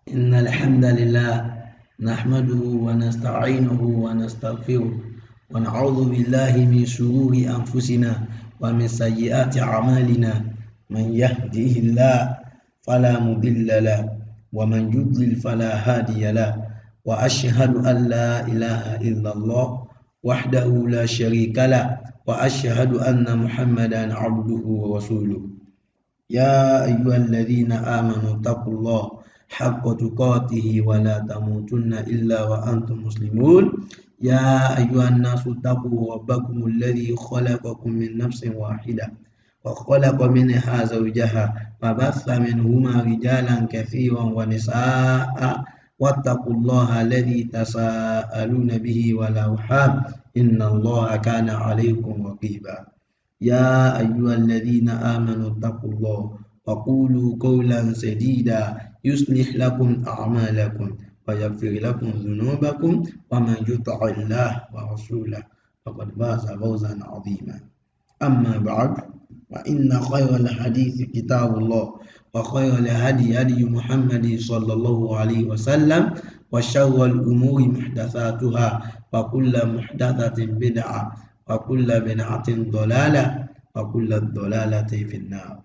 إن الحمد لله نحمده ونستعينه ونستغفره ونعوذ بالله من شرور أنفسنا ومن سيئات أعمالنا. من يهده الله فلا مضل له ومن يضلل فلا هادي له، وأشهد أن لا إله إلا الله وحده لا شريك له، وأشهد أن محمدا عبده ورسوله. يا أيها الذين آمنوا اتقوا الله حق تقاته ولا تموتن إلا وأنتم مسلمون. يا أيها الناس اتقوا ربكم الذي خلقكم من نفس واحدة وخلق منها زوجها وبث منهما رجالا كثيرا ونساء، واتقوا الله الذي تساءلون به والأرحام إن الله كان عليكم رقيبا. يا أيها الذين آمنوا اتقوا الله وقولوا قولا سديدا يصلح لكم أعمالكم ويغفر لكم ذنوبكم، ومن يطع الله ورسوله فقد فاز فوزا عظيما. أما بعد، فإن خير الحديث كتاب الله، وخير الهدي هدي محمد صلى الله عليه وسلم، وشر الأمور محدثاتها، وكل محدثة بدعة، وكل بدعة ضلالة، وكل الضلالة في النار.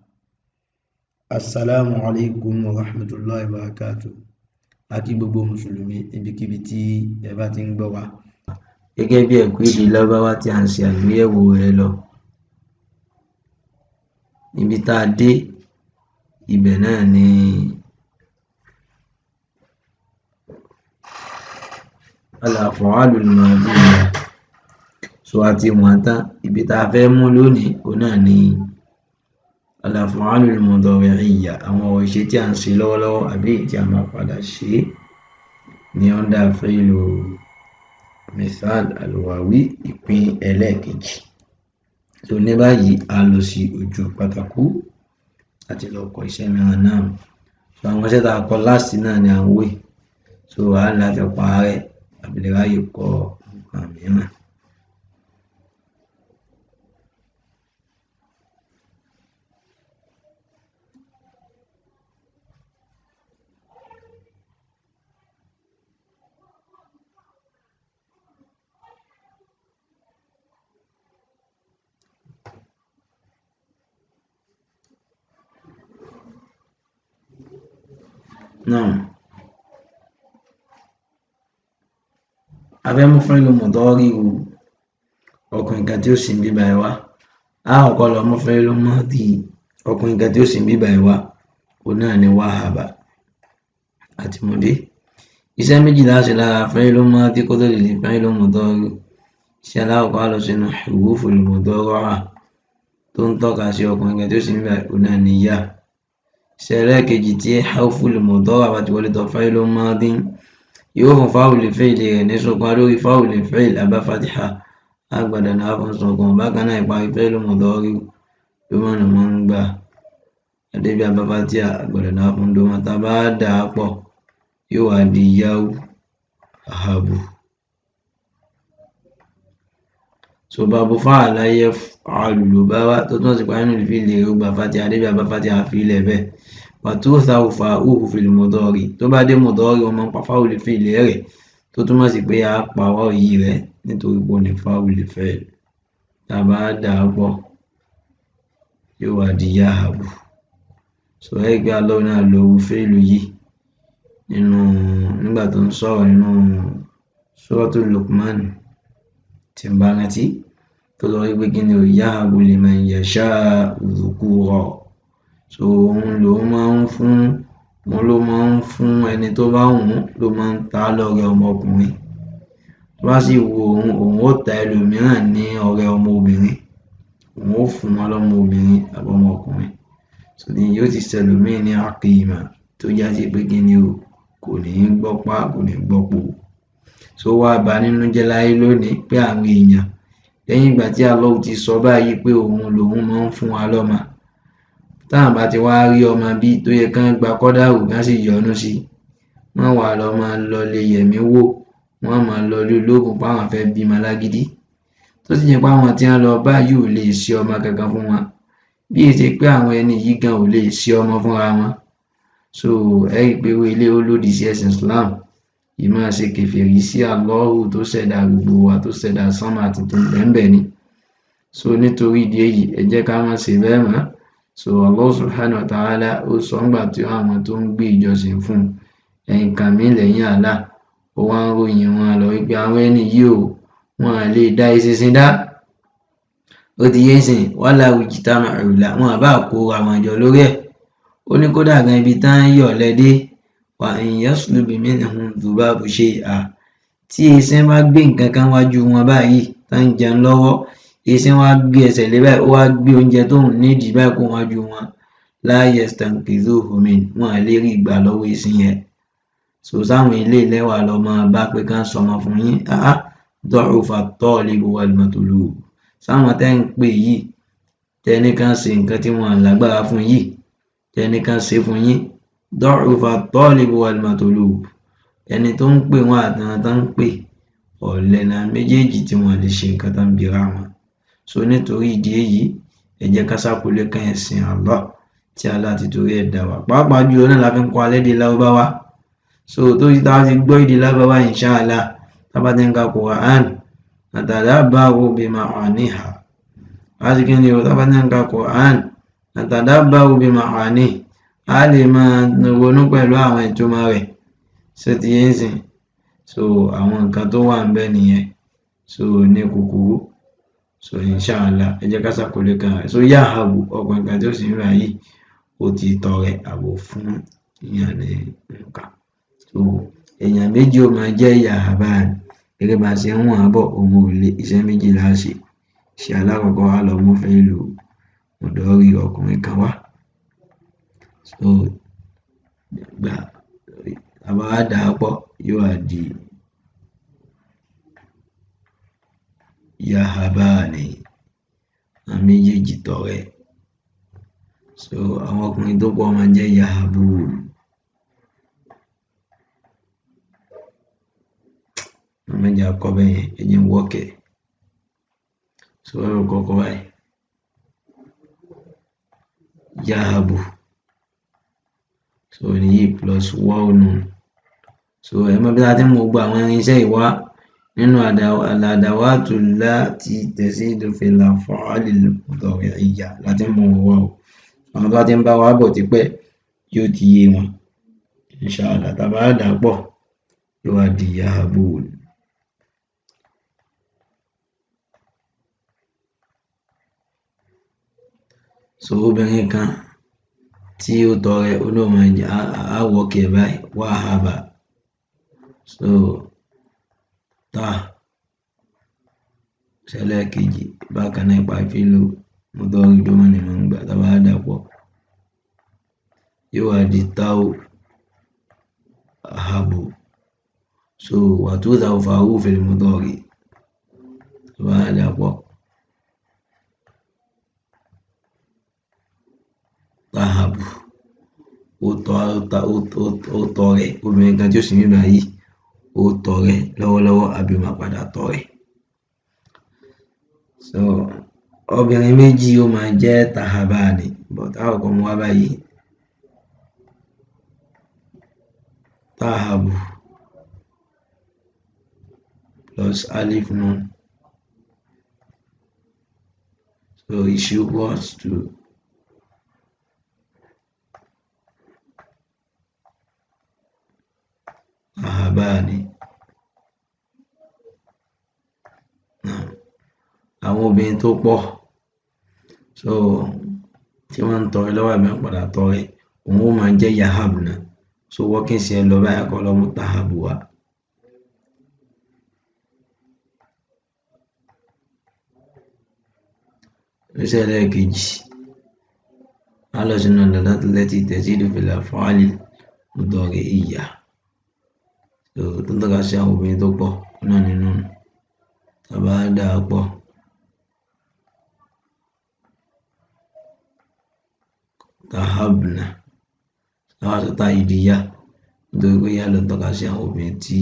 Assalamu alaikum wa rahmatullahi wa barakatuh. A kí gbogbo mùsùlùmí níbikíbi tí ẹ bá ti ń gbọ́ wa. Gẹ́gẹ́ bí ẹ̀kọ́ èdè Lárúbáwá tí a ń ṣe àgbéyẹ̀wò rẹ̀ lọ, níbi tá a dé ibẹ̀ náà ni al-af'alul madiyya. So a ti wọ̀n tán, ibi tá a fẹ́ mú lónìí òun náà ni al-af'alul mudari'iyya, àwọn ọ̀rọ̀ ìṣe tí à ń ṣe lọ́wọ́lọ́wọ́ àbí èyí tí a máa padà ṣe ní under fi'lu mithal al-wawi ìpín ẹlẹ́ẹ̀kejì. So ní báyìí a lọ sí ojú pátákó láti lọ kọ iṣẹ́ mìíràn náà. So àwọn iṣẹ́ tá a kọ last náà ni à ń wò. So a ní láti parẹ́ àbí lè ráyè kọ nǹkan mìíràn. Náà a fẹ́ mú fi'lu mudari'u ọkùnrin kan tí ó sì ń bí báyìí wá. A kọ́kọ́ lọ mú fi'lu madi ọkùnrin kan tí ó sì ń bí báyìí wá, òun náà ni wahaba àti mọ̀dé. Iṣẹ́ méjì la ṣe lára fi'lu madi kó tó lè di fi'lu mudari'u. Iṣẹ́ alákọ̀ọ́kọ́ á lọ sínú huruful mudara'a tó ń tọ́ka sí ọkùnrin kan tí ó sì ń bí báyìí, òun náà ni yá. Iṣẹ́ ẹlẹ́ẹ̀kejì tí harful mudara'a bá ti wọlé tọ̀ fi'lu madin, yóò fún fáwùlì fíìlì rẹ̀ ní sọ̀kan lórí fáwùlì fíìlì àbá fatiha àgbàdà náà fún sọ̀kan. Bákan náà ìparí fi'lu mudari ló máa ń máa ń gbà adébí àbá fatiha àgbàdà náà fún doma. Tá a bá dà á pọ̀ yóò wá di yáwù àhàbù. So bàbá fa'ala yaf'alu ló bá wá tó túmọ̀ sí pé nínú fíìlì rẹ̀ ó gba fatiha adébí àbá fatiha fi ilẹ̀ bẹ́ẹ̀. Wàtúùsàwù fàáhù fil mudari, tó bá dé mudari wọn máa ń pa fáwùlì fíìlì rẹ̀ tó túmọ̀ sí pé a pa wá yìí rẹ̀ nítorí pé ó ní fáwùlì fẹ́ẹ̀lì. Tá a bá dà á pọ̀ yóò wá di yahabu. So ẹ gbé alọ́ náà lo fíìlì yìí nínú nígbà tó ń sọ̀rọ̀ nínú Suratul Luqman tí ń bá rántí tó lọ rí pé kí ni o yahabu liman yasha'u dhukura. So òun ló máa ń fún, òun ló máa ń fún ẹni tó bá wù ú ló máa ń ta lọ́rẹ ọmọkùnrin. Tó bá sì wù òun, òun ó ta ẹlòmíràn ní ọrẹ ọmọbìnrin, òun ó fún wọn lọ́mọbìnrin àbí ọmọkùnrin. So ní yóò ti ṣẹlòmíì ní àkìmà tó já sí pé kí ni o kò ní gbọ́pá kò ní gbọ́pò. So wá bà nínú jẹ́ láyé lónìí pé àwọn èèyàn lẹ́yìn ìgbà tí Allah ti sọ báyìí pé òun lòun máa ń fún wa lọ́mọ, táwọn bá ti wá rí ọmọ bí tó yẹ kán gba kọ́dàrú kán sì yọ́nú sí i, wọ́n wá lọ máa lọlé yẹ̀mí wò, wọ́n máa lọlé olóògùn páwọn fẹ́ bímọ lágídí, tó sì jẹ́ pé àwọn tí wọ́n lọ bá yìí ò lè ṣe ọmọ kankan fún wọn. Bí èsì pé àwọn ẹni yìí gan ò lè ṣe ọmọ fúnra wọn. So ẹ rí i pé irú eléyìí ó lòdì sí ẹ̀sìn Islam. Ìmáa ṣe kèfèrí sí Allahu tó ṣẹ̀dá gbogbo wa, tó ṣẹ̀dá sánmà àti tó ń bẹ ńbẹ̀ ni. So nítorí ìdí èyí, ẹ jẹ́ ká má ṣe bẹ́ẹ̀ mọ́. So Allah subhanahu wa ta'ala ó sọ ńgbà tí àwọn tó ń gbé ìjọsìn fún nǹkan míì lẹ́yìn Allah, ó wá ń ròyìn wọn lọ wípé àwọn ẹni yìí o, wọn à lè dá eṣinṣin dá. Ó ti yé sìn, walaw ijtama'u lahu, wọn à bá kóra wọn jọ lórí ẹ̀. Ó ní kódà gan ibi tán ń yọ̀lẹ dé, wa in yaslub minhum dhubabu shay'a, tí eṣin bá gbé nǹkan kan wájú wọn báyìí tán ń jẹun lọ́wọ́, eṣin wá gbé ẹsẹ̀ lé báyìí, ó wá gbé oúnjẹ tóun nídìí báyìí kó wájú wọn, la yastanqidhuhu min, wọn à lè rí gbà lọ́wọ́ eṣin yẹn. So sáwọn eléyìí lẹ́wà lọ máa bá pé kán sọmọ fún yín. Áá du'ufa at-talibu wal-matlub, sáwọn tẹ́ ń pè yìí, tẹ́ ní kán ṣe nǹkan tí wọn lágbára fún yìí, tẹ́ ní kán ṣe fún yín, du'ufa at-talibu wal-matlub, ẹni tó ń pè wọ́n àtàwọn tó ń pè, ọ̀lẹ làwọn méjèèjì tí wọn lè ṣe nǹkan tó ń bira wọn. So nítorí ìdí èyí, ẹ jẹ́ ká ṣàkólé kan ẹ̀sìn Allah tí Allah ti torí ẹ̀ dá wa, pàápàá jùlọ náà la fi ń kọ́ alẹ́ èdè Lárúbáwá. So tó ti tá a ti gbọ́ èdè Lárúbáwá, inshallah, tá a bá ti ń ka Quran, natadabbaru bima'aniha, láti kí ni o, tá a bá ti ń ka Quran, natadabbaru bima'ani, a lè máa ronú pẹ̀lú àwọn ìtumọ̀ rẹ̀. Ṣé ti yé ń sìn? So àwọn nǹkan tó wà ńbẹ̀ nìyẹn. So ní kúkúrú, so inshallah, ẹ jẹ́ ká ṣàkólé kan rẹ̀. So yahabu, ọkùnrin kan tí ó sì ń rà yìí, ó ti tọrẹ àbò fún èèyàn ní nǹkan. So èèyàn méjì ó máa jẹ́ yahaban, gẹ́gẹ́ bá a ṣe ń wọ̀n bọ̀, òun ò lè iṣẹ́ méjì là á ṣe. Ṣe alákọ̀ọ́kọ́, á lọ mú fíìlù mùdọ́rì ọkùnrin kan wá. So gbà tá bá wá dà á pọ̀, yóò wá di yahabani, àwọn méjèèjì tọrẹ. So àwọn ọkùnrin tó pọ̀ máa jẹ́ yahabun. Méjì akọ bẹ́ẹ̀ yẹn, ẹ jẹ́ n wọ́ọ̀kì ẹ̀. So ẹ rò kọ́kọ́ báyìí, yahabu, so nìyí plus waw nun. So ẹ mọ bí a ti ń mú gbogbo àwọn irinṣẹ́ yìí wá nínú al-adawatu allati tazidu fil af'alil mudari'iyya láti mú wọn wá o. Àwọn tó bá ti ń bá wa bọ̀ tipẹ́, yóò ti yé wọn inshallah. Tá a bá dà á pọ̀, yóò wá di yahabun. So obìnrin kan tí ó tọrẹ, ó náà máa jẹ á wọ́ọ̀kì ẹ̀ báyìí, wahaba. So tá ṣẹlẹ́ẹ̀kejì bákan náà, ipa fílù mudari dómọ̀ ni mò ń gbà, tá a bá dà pọ̀, yóò wá di táwù habu. So wàtúndà fàáwù fil mudari, tá a bá dà pọ̀, tahabu, ó tọrẹ. Obìnrin kan tí ó sì ní báyìí, ó tọrẹ lọ́wọ́lọ́wọ́ àbí ó máa padà tọrẹ. So obìnrin méjì ó máa jẹ́ tahabani, but a kọ́kọ́ mú wá báyìí, tahabu plus alif nun, so is equals to tahabani. Àwọn obìnrin tó pọ̀, so tí wọ́n ń tọrẹ lọ́wọ́ àbí wọ́n padà tọrẹ, òun ó máa jẹ́ yahab náà. So working sí ẹ lọ báyìí, kọ́ lọ mú tahabu wá. Iṣẹ́ ẹlẹ́ẹ̀kejì, á lọ sínú al-adatu allati tazidu fil af'alil mudari'iyya. So tó ń tọ́ka sí àwọn obìnrin tó pọ̀ náà nínú, tá a bá dà á pọ̀, tahabna, táwa sọ tá ìdí yá, nítorí pé yá ló ń tọ́ka sí àwọn obìnrin tí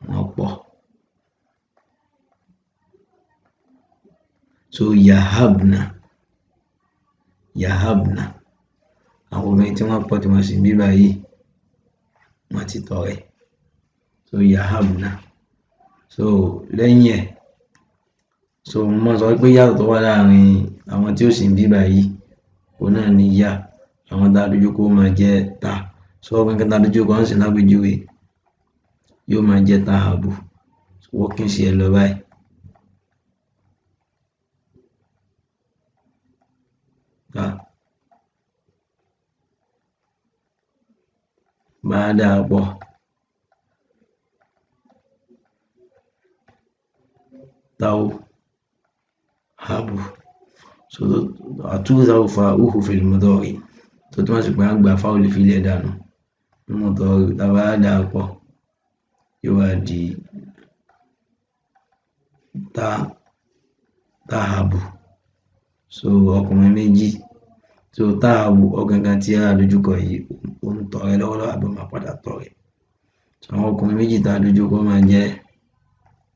wọ́n pọ̀. So yahabna, yahabna, àwọn obìnrin tí wọ́n pọ̀ tí wọ́n sì ń bí báyìí. Wọ́n ti tọrẹ. So yahabna. So lẹ́yìn ẹ̀, so mo máa sọ pé yàtọ̀ tó wà láàrin àwọn tí ó sì ń bí báyìí, òun náà ni yá. Àwọn tá a dojú kọ máa jẹ́ ta. So ọkùnrin kan tá a dojú kọ ń sìn lápèjúwe yóò máa jẹ́ tahabu. So wọ́n kì í ṣe ẹ lọ báyìí. Ta bá dà pọ̀. Tau habu. So àtúnṣe fa uhu fil mudari, tó túmọ̀ sí pé a gba fáwọlì filẹ̀ dànù ní mudari. Tá a bá dà pọ̀ yóò wá di ta tahabu. So ọkùnrin méjì. So tahabu, ọkùnrin kan tí a dojúkọ yìí ó ń tọrẹ lọ́wọ́lọ́wọ́ àbí ó máa padà tọrẹ. So àwọn ọkùnrin méjì tá a dojúkọ máa jẹ́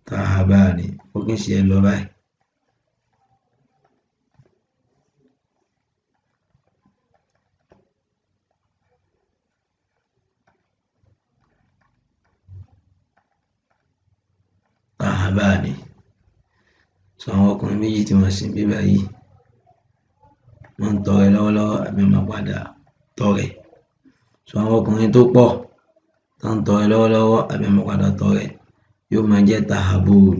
tahabani. Ó kì í ṣe ẹ lọ báyìí. Tahabani. So àwọn ọkùnrin méjì tí wọ́n sì ń bí báyìí wọ́n ń tọrẹ lọ́wọ́lọ́wọ́ àbí wọ́n máa padà tọrẹ. So àwọn ọkùnrin tó pọ̀ tó ń tọrẹ lọ́wọ́lọ́wọ́ àbí wọ́n máa padà tọrẹ yóò máa jẹ́ tahabun.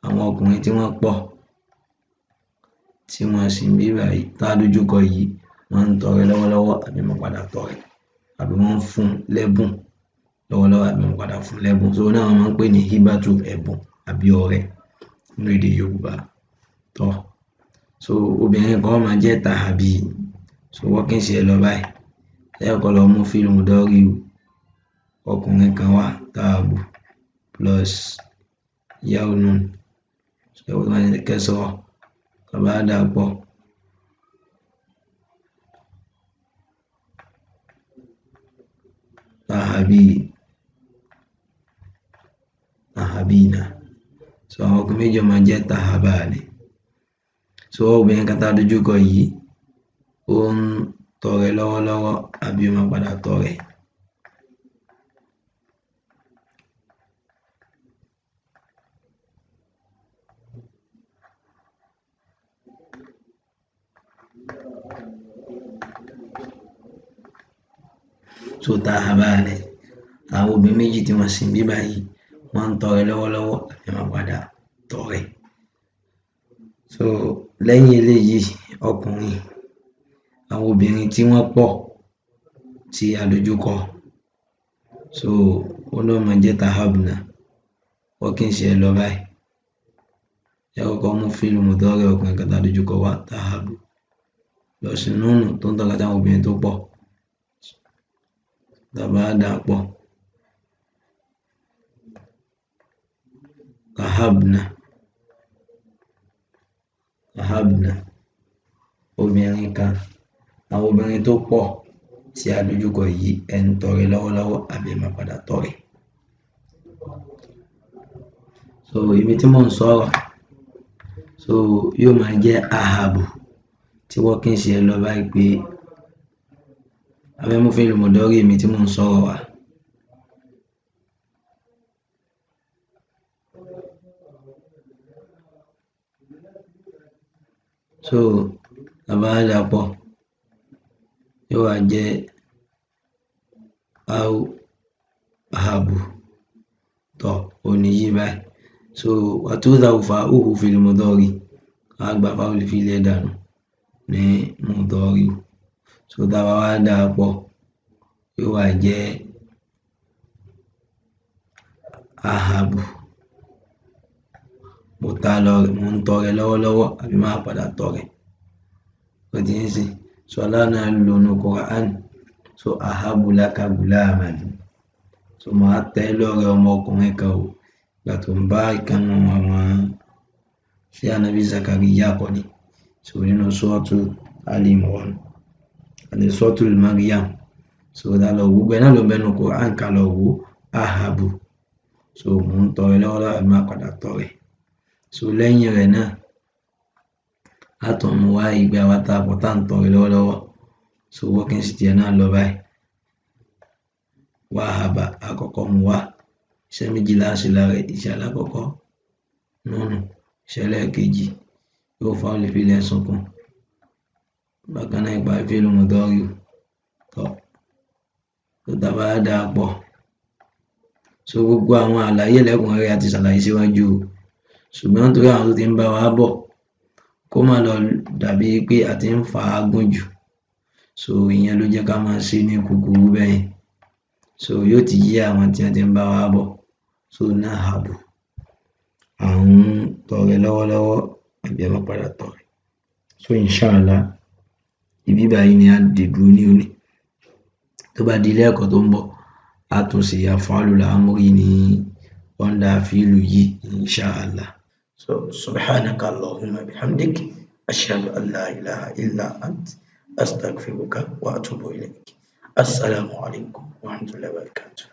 Àwọn ọkùnrin tí wọ́n pọ̀ tí wọ́n sì ń bí báyìí tá a dojúkọ yìí wọ́n ń tọrẹ lọ́wọ́lọ́wọ́ àbí wọ́n padà tọrẹ, àbí wọ́n ń fún lẹ́bùn lọ́wọ́lọ́wọ́ àbí wọ́n padà fún lẹ́bùn. So náà wọ́n máa ń pè ní hibatu, ẹ̀bùn àbí ọrẹ nínú èdè Yorùbá. Tọ́ so obìnrin kan máa jẹ́ tahabi. So wọ́n kì í ṣe ẹ lọ báyìí. Lẹ́ẹ̀kan lọ mú fíìmù dọ́rí ọkùnrin kan wá tahabu plus yaunun. So ẹ̀wọ̀n máa ń kẹsọ̀ bàbá dà pọ̀. Tahabi, tahabina. So àwọn ọkùnrin méjì máa jẹ́ tahabani. So obìnrin kan tá a dojúkọ yìí ó ń tọrẹ lọ́wọ́lọ́wọ́ àbí ó máa padà tọrẹ. So tahabani. Àwọn obìnrin méjì tí wọ́n sì ń bí báyìí wọ́n ń tọrẹ lọ́wọ́lọ́wọ́ àbí wọ́n padà tọrẹ. So lẹ́yìn eléyìí, ọkùnrin, àwọn obìnrin tí wọ́n pọ̀ tí a dojúkọ, so ó náà máa jẹ́ tahabna. Wọ́n kì í ṣe ẹ lọ báyìí. Ẹ kọ́kọ́ mú fíìmù tọrẹ ọkùnrin kan tá a dojúkọ wá tahabu lọ sí núnù tó ń tọ́ka sí àwọn obìnrin tó pọ̀. Tàbá dà pọ̀ tahabna, tahabna, obìnrin kan, àwọn obìnrin tó pọ̀ tí a dojúkọ yìí ẹ̀ ń tọrẹ lọ́wọ́lọ́wọ́ àbí ẹ máa padà tọrẹ. So ibi tí mò ń sọ̀rọ̀, so yóò máa jẹ́ ahabu tí wọ́n kì í ṣe ẹ lọ báyìí pé abẹ́mú fíìlì mọ̀dọ́rì èmi tí mò ń sọ̀rọ̀ wá. So bàbá dàpọ̀ yóò wá jẹ́ ahabu tọ̀ òní yìí báyìí. So wàtúndà fa uhu fíìlì mọ̀dọ́rì àgbà fáwọn fíìlì ẹ̀ dànù ní mọ̀dọ́rì. So tá a bá wá dà pọ̀ yóò wá jẹ́ ahabu. Mo ta lọ, mo ń tọrẹ lọ́wọ́lọ́wọ́ àbí máa padà tọrẹ. Ó ti ń sìn. So Allah náà lò nínú Quran. So ahabu laka gulaman. So màá tẹ́ lọ́rẹ ọmọkùnrin kan o. Ìgbà tó ń bá ìkànnì àwọn sí Ànábì Zakariya kọ́ ni. So nínú Suratu Ali Imran àti Suratul Maryam. So dá lọ wo gbogbo ẹ̀ náà ló ń bẹ nínú Quran ká lọ wo ahabu. So mò ń tọrẹ lọ́wọ́lọ́wọ́ àbí máa padà tọrẹ. So lẹ́yìn rẹ̀ náà, a tún mú wá ìgbà wa tá a pọ̀ tá à ń tọrẹ lọ́wọ́lọ́wọ́ So workings tiẹ̀ náà lọ báyìí. Wahaba àkọ́kọ́ mu wá, iṣẹ́ méjì la ṣe lára ẹ̀. Iṣẹ́ alákọ̀ọ́kọ́ nùnù, iṣẹ́ ẹlẹ́ẹ̀kejì yóò fa olùfilẹ̀ sunkún. Bákan náà ìparí fíìlù mudari tọ́ tó dábàá dáa pọ̀. So gbogbo àwọn àlàyé lẹ́kùnrẹ́rẹ́ a ti ṣàlàyé síwájú o, ṣùgbọ́n nítorí àwọn tó ti ń bá wa bọ̀, kó má lọ dàbí pé a ti ń fà á gùn jù, so ìyẹn ló jẹ́ ká máa ṣe ní kúkúrú bẹ́yẹn. So yóò ti yé àwọn tí wọ́n ti ń bá wa bọ̀. So nahabu, à ń tọrẹ lọ́wọ́lọ́wọ́ àbí ẹ má padà tọrẹ. So inshallah, ibi báyìí ni a dé dúró ní òní. Tó bá di ilé ẹ̀kọ́ tó ń bọ̀, a tún ṣe af'alul amri ní under fíìlù yìí inshallah. So subhanaka allahumma bihamdik, ashhadu an la ilaha illa ant, astaghfiruka wa atubu ilayk. Assalamu alaikum wa rahmatullahi wa barakatuh.